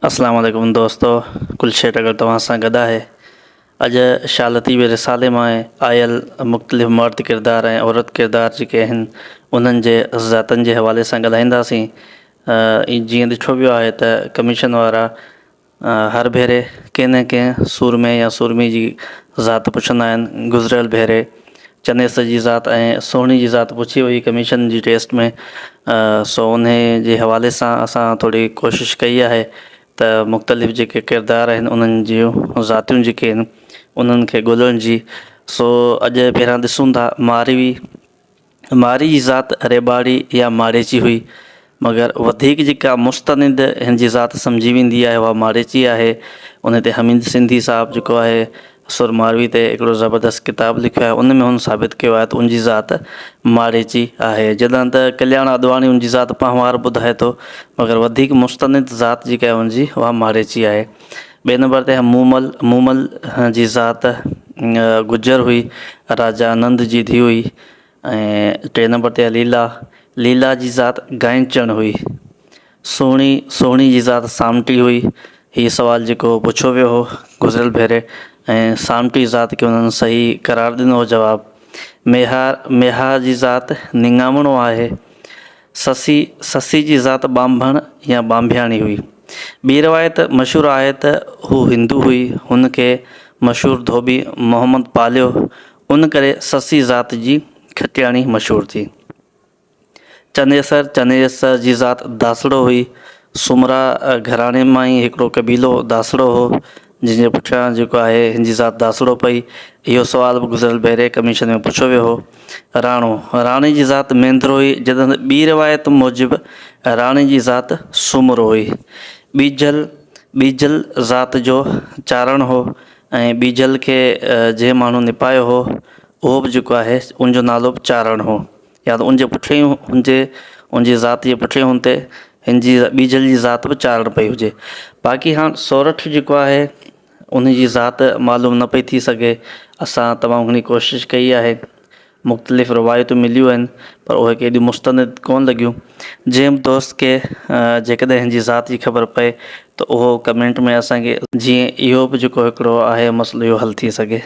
اسلام عليڪم دوستو گل شيٽ اگر توهان سان گڏ آهي اڄ شاھ لطيف جي رسالي مان آيل مختلف مرد ڪردار ۽ عورت ڪردار جيڪي آهن انهن جي ذاتن جي حوالي سان ڳالهائينداسين جيئن ڏٺو ويو آهي ته ڪميشن وارا هر ڀيري ڪنهن نه ڪنهن سورمي يا سورمي جي ذات پڇندا آهن گذريل ڀيري چنيسر جي ذات ۽ سهڻي جي ذات پڇي وئي ڪميشن جي ٽيسٽ ۾ سو انهي جي حوالي سان اسان ٿوري ڪوشش ڪئي آهي ته مختلف جيڪي ڪردار آهن انهن جون ذاتيون جيڪي آهن انهن کي ڳولڻ جي سو اڄ پهريان ڏسون ٿا ماروي ماري جي ذات ريٻاڙي يا ماڙيچي هئي، مگر وڌيڪ جيڪا مستند هن جي ذات سمجهي ويندي آهي اها ماڙيچي آهي. ان تي حميد سنڌي صاحب جيڪو آهي سر ماروي تي هڪڙو زبردست ڪتاب لکيو آهي ان ۾ هن ثابت ڪيو آهي ته ان جي ذات ماڙيچي آهي. جڏهن ته ڪلياڻ آڏواڻي ان جي ذات پنهوار ٻڌائي ٿو مگر وڌيڪ مستند ذات جيڪا آهي ان جي اها ماڙيچي آهي. ٻئي نمبر تي آهي مومل، مومل جي ذات گجر هئي، راجا نند جي ڌيء هئي ۽ ٽئين نمبر تي آهي ليلا، ليلا جي ذات گائنچڻ هئي. سهڻي، سهڻي جي ذات سامٽي هئي. هي سوال جيڪو پڇيو ويو هو گذريل ڀيري ۽ سامٽي ذات کي انهن صحيح قرار ڏنو هو جواب. ميهار، ميهار جي ذات نڱامڻو آهي. سسي، سسي جي ذات ٻانڀڻ يا ٻانڀياڻي هئي. ٻي روايت مشهور آهي ته هو هندو هئي، هن کي مشهور ڌوٻي محمد پاليو، ان ڪري سسي ذات جي کٽياڻي مشهور ٿي. چنيسر، چنيسر جي ذات داسڙو هئي. سومرا گهراڻي مان ئي هڪڙو قبيلو داسڙو هو، جنهن جي پٺيان جيڪو آهي هن جي ذات داسڙو پئي. اهو سوال به گذريل ڀيري ڪميشن ۾ پڇيو ويو هو. راڻو، راڻي جي ذات مينڌرو هئي، جڏهن ته ٻي روايت موجب راڻي جي ذات سومرو هئي. ٻيجل، ٻيجل ذات جو چارڻ هو ۽ ٻيجل کي جنهن ماڻهو نپايو هو، اهو به جيڪو آهي ان جو نالو به چارڻ هو يا ته ان جي پٺئين هن جي ان جي ذات جي پٺئين هن تي هن جي ٻيجل جي ذات به چارڻ پئي هجي. باقي هاڻ سورٺ جيڪو آهي ان جي ذات معلوم نه پئي ٿي سگهي. اسان تمام گهڻي ڪوشش ڪئي آهي. مختلف روايتون مليون آهن پر اهي ڪي ايڏيون مستند ڪونه لڳيون. جنهن به دوست کي جيڪڏهن هن جي ذات جي خبر پئي ته اهو ڪمينٽ ۾ اسان کي جيئن اهو به جيڪو هڪڙو آهي مسئلو اهو حل ٿي سگهي.